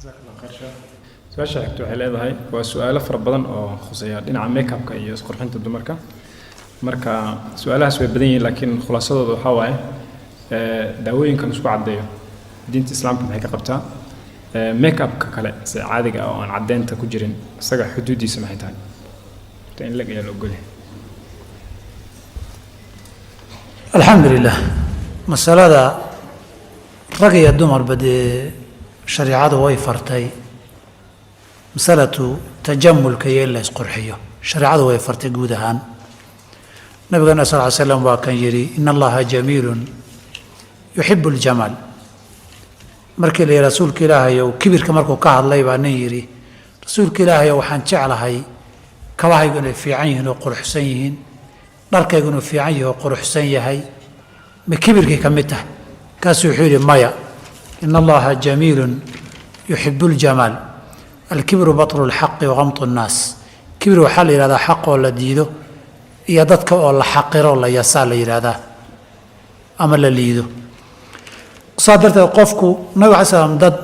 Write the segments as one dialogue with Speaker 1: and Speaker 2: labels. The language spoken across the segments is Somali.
Speaker 1: Jazaak Allah khayr, sheekh. Su-aasha xigta waxay leedahay, waa su-aalo fara badan oo khuseeya dhinaca makeupka iyo isqurxinta dumarka. Marka su-aalahaas way badan yihiin, laakiin khulaasadooda waxaa waaye, daawooyinkan isku caddeeyo diinta Islaamka maxay ka qabtaa? Makeupka kale se caadiga ah oo aan caddeynta ku jirin, isaga xuduuddiisa maxay tahay? Ta in lag ayaa la ogolyahay?
Speaker 2: Alxamdu lilah. Masalada rag iyo dumarba dee shariicadu way fartay masalatu tajamulka iyo in la isqurxiyo. Shareecadu way fartay guud ahaan. Nabigana sal ly slam waa kan yidhi: "Ina Allaha jamiilun yuxibu aljamaal." Markii la yidhi: "Rasuulka Ilaahayow," kibirka markuu ka hadlay baa nin yidhi: "Rasuulka Ilaahayow, waxaan jeclahay kabahaygu inay fiican yihiin oo quruxsan yihiin, dharkaygu inuu fiican yahay oo quruxsan yahay, ma kibirkii ka mid tahay?" Kaasuu wuxuu yidhi: "Maya, ina Allaha jamiilun yuxibu ljamaal, alkibru batru lxaqi wagamtu nnaas." Kibir waxaa la yidhahdaa xaq oo la diido iyo dadka oo la xaqiro, la yasaa la yidhaahdaa ama la liido. Saa darteed qofku, nabig alay slam, dad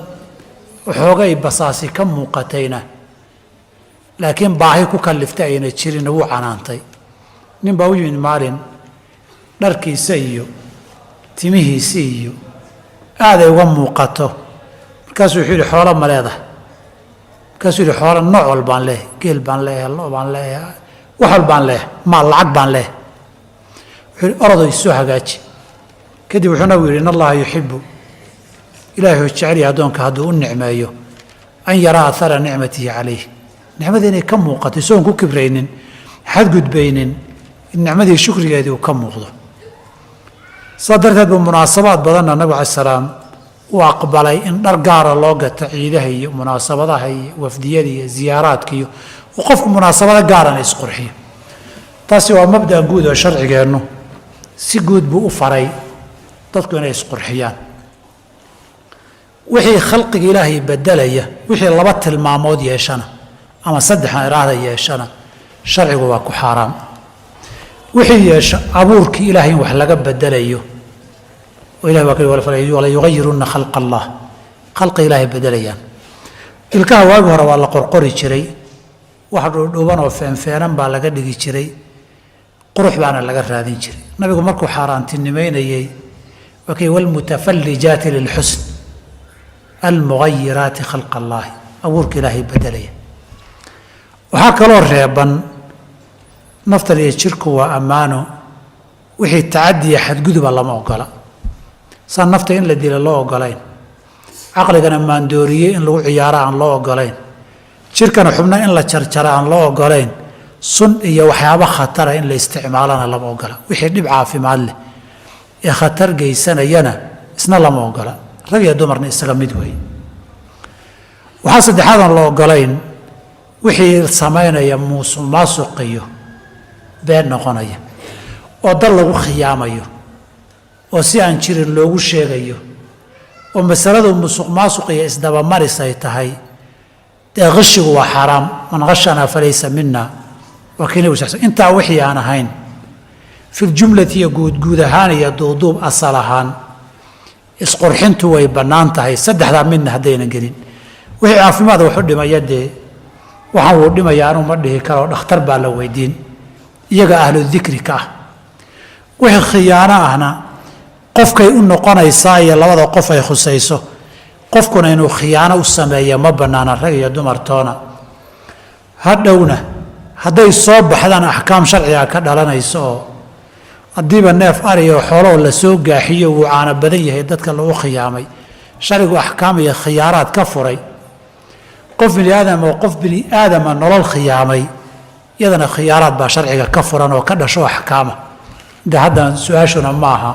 Speaker 2: waxoogay basaasi ka muuqatayna laakiin baahi ku kaliftay ayna jirinna wuu canaantay. Nin baa u yimid maalin, dharkiisa iyo timihiisi iyo aaday uga muuqato. Markaasuu wuxuu yidhi: "Xoolo ma leedahay?" Markaasuu yidhi: "Xoolo nooc walbaan leehay, geel baan leeyahay, lo baan leeyahay, wax walbaan leeyahay, maal lacag baan leeyahay." Wuxuu yidhi: "Orodo, isoo hagaaji." Kadib wuxuu nabigu yidhi: "In Allaha yuxibu," Ilahay wuxuu jecel yahay addoonka hadduu u nicmeeyo, "an yaraa athara nicmatihi calayh," nicmadii inay ka muuqato, isagoon ku kibraynin, xadgudbaynin, in nicmadii shukrigeedii uu ka muuqdo. Saa darteed buu munaasabaad badanna nabigu alai salaam uu aqbalay in dhar gaara loo gato ciidaha iyo munaasabadaha iyo wafdiyada iyo ziyaaraadka, iyo uu qofku munaasabado gaarana isqurxiyo. Taasi waa mabda guud oo sharcigeennu si guud buu u faray dadku inay isqurxiyaan. Wixii khalqiga Ilaahay bedelaya, wixii laba tilmaamood yeeshana ama saddexan iraahda yeeshana, sharcigu waa ku xaaraam. Wixii yeesha abuurkii Ilahay in wax laga bedelayo, oo ilahi waa ka wala yugayirunna khalqa Allah, khalqi Ilaahay bedelayaan. Ilkaha waagi hore waa la qorqori jiray, wax dhuudhuuban oo feenfeenan baa laga dhigi jiray, qurux baana laga raadin jiray. Nabigu markuu xaaraantinimeynayey waa kay: "Waalmutafallijaati lilxusn almugayiraati khalqa allaahi," abuurka Ilaahay bedelaya. Waxaa kaloo reeban, naftan iyo jirku waa ammaano, wixii tacadiya xadguduba lama ogola. Saa nafta in la dila loo ogolayn, caqligana maandooriye in lagu ciyaaro aan loo ogolayn, jirkana xubno in la jarjara aan loo ogolayn, sun iyo waxyaabo khatara in la isticmaalana lama ogola. Wixii dhib caafimaad leh ee khatar geysanayana isna lama ogola. Rag iyo dumarna isaga mid weeye. Waxaa saddexaadan la ogolayn wixii samaynaya musuqmaasuq iyo been noqonaya, oo dal lagu khiyaamayo, oo si aan jirin loogu sheegayo, oo masaladu musuq maasuq iyo isdabamaris ay tahay. Dee qashigu waa xaaraam: "Man khashanaa falaysa mina," waa kii Nabigu sal. Intaa wixii aan ahayn, filjumlati iyo guudguud ahaan iyo duuduub, asal ahaan isqurxintu way bannaan tahay, saddexdaa midna haddaynan gelin. Wixii caafimaad waxu dhimaya, dee waxaan wuu dhimaya anuu ma dhihi karo, dhakhtar baa la weydiin, iyaga ahlu dikri ka ah. Wixii khiyaano ahna qofkay u noqonaysaa iyo labada qof ay khusayso. Qofkuna inuu khiyaano u sameeya ma bannaana, rag iyo dumartoona. Hadhowna hadday soo baxdaan, axkaam sharciga ka dhalanayso, oo haddiiba neef ari oo xooloo la soo gaaxiyo wuu caano badan yahay dadka lagu khiyaamay, sharcigu axkaam iyo khiyaaraad ka furay. Qof bini aadam oo qof bini aadama nolol khiyaamay, iyadana khiyaaraad baa sharciga ka furan oo ka dhasho axkaama. De hadda su-aashuna ma aha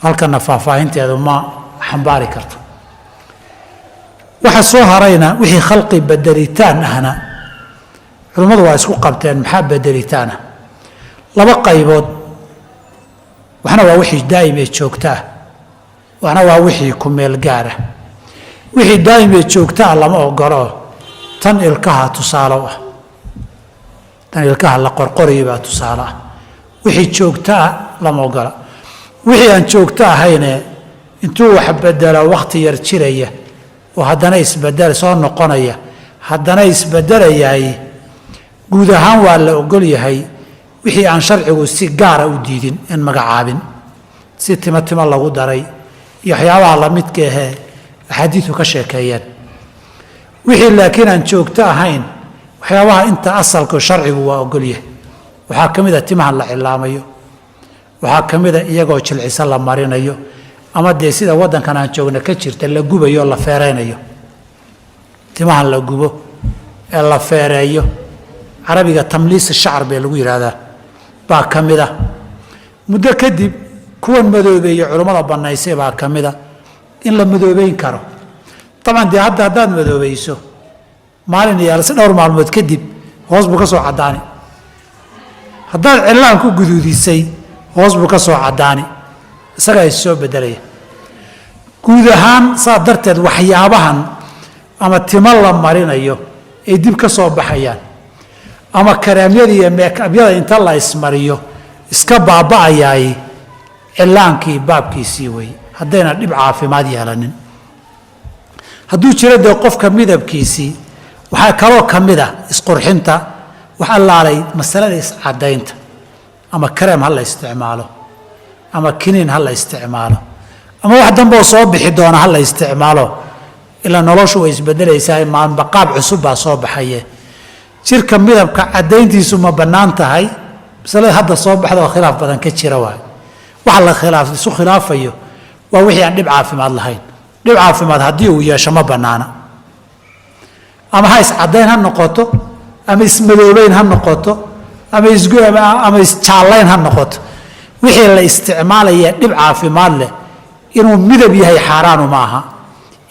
Speaker 2: halkana, faahfaahinteedu ma xambaari karto. Waxa soo harayna, wixii khalqi bedelitaan ahna, culimmadu waa isku qabteen maxaa bedelitaan ah. Laba qaybood: waxna waa wixii daa'im ee joogto ah, waxna waa wixii ku meel gaara. Wixii daa'im ee joogto ah lama ogoloo. Tan ilkaha tusaale u ah, tan ilkaha la qorqorayo baa tusaale ah. Wixii joogto ah lama ogola. Wixii aan joogto ahayne intuu wax bedelo wakhti yar jiraya, Oo haddana isbedel soo noqonaya, haddana isbedelayaay, guud ahaan waa la ogol yahay wixii aan sharcigu si gaara u diidin in magacaabin, si timo timo lagu daray iyo waxyaabaha lamidka ahee axaadiidu ka sheekeeyeen. Wixii laakiin aan joogto ahayn, waxyaabaha inta asalku sharcigu waa ogol yahay, waxaa ka mid a timahan la cilaamayo, waxaa ka mid a iyagoo jilciso la marinayo, ama dee sida waddankan aan joogna ka jirta la gubayo, la feereynayo. Timahan la gubo ee la feereeyo, carabiga tamliis shacar bee lagu yidhaahdaa, baa ka mid ah. Muddo kadib kuwan madoobeeye culummada bannaysay baa ka mid a in la madoobeyn karo. Dabcan dee hadda haddaad madoobayso maalin iyo si dhowr maalmood kadib hoos buu ka soo caddaani. Haddaad cillaan ku guduudisay, hoos buu ka soo caddaani, isagaa is soo beddelaya guud ahaan. Saa darteed waxyaabahan ama timo la marinayo ay dib ka soo baxayaan, ama kareemyada iyo meekabyada inta la ismariyo iska baaba'ayaay, cilaankii baabkiisii weeye, haddayna dhib caafimaad yeelanin. Hadduu jiro dee qofka midabkiisii, waxaa kaloo ka mid ah isqurxinta wax allaalay masalada iscaddaynta, ama kareem ha la isticmaalo, ama kiniin ha la isticmaalo, ama wax dambeoo soo bixi doona ha la isticmaalo. Ilaa noloshu way isbedelaysaa, maalba qaab cusub baa soo baxaye. Jirka midabka caddayntiisu ma bannaan tahay? Masalada hadda soo baxda oo khilaaf badan ka jira waay. Waxa la khilaaf isu khilaafayo waa wixii aan dhib caafimaad lahayn. Dhib caafimaad haddii uu yeesho, ma bannaana. Ama ha iscaddayn ha noqoto, ama ismadoobeyn ha noqoto, ama ama isjaallayn ha noqoto, wixii la isticmaalaya dhib caafimaad leh, inuu midab yahay xaaraanu ma aha.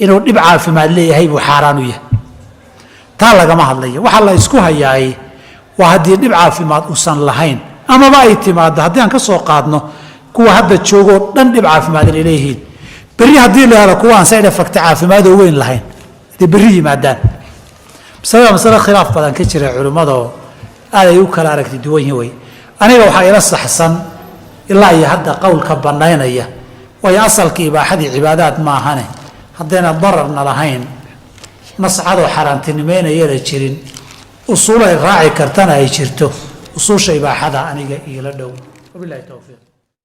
Speaker 2: Inuu dhib caafimaad leeyahay buu xaaraan u yahay, taa lagama hadlayo. Waxaa la isku hayaay waa haddii dhib caafimaad uusan lahayn, amaba ay timaado, haddii aan ka soo qaadno kuwa hadda joogoo dhan dhib caafimaad inay leeyihiin, berri haddii la helo kuwa aan side effect caafimaadoo weyn lahayn, hadday berri yimaadaan. Masalada masale khilaaf badan ka jira culimmadoo aad ay u kala aragti duwan yihin wey. Aniga waxaa ila saxsan ilaa iyo hadda qowlka bannaynaya, waayo asalka ibaaxadii cibaadaad maahane, haddayna dararna lahayn, nascadoo xaaraantinimeynayana jirin, usuulay raaci kartana ay jirto, usuusha ibaaxada aniga iila dhow. Wabilahi towfiiq.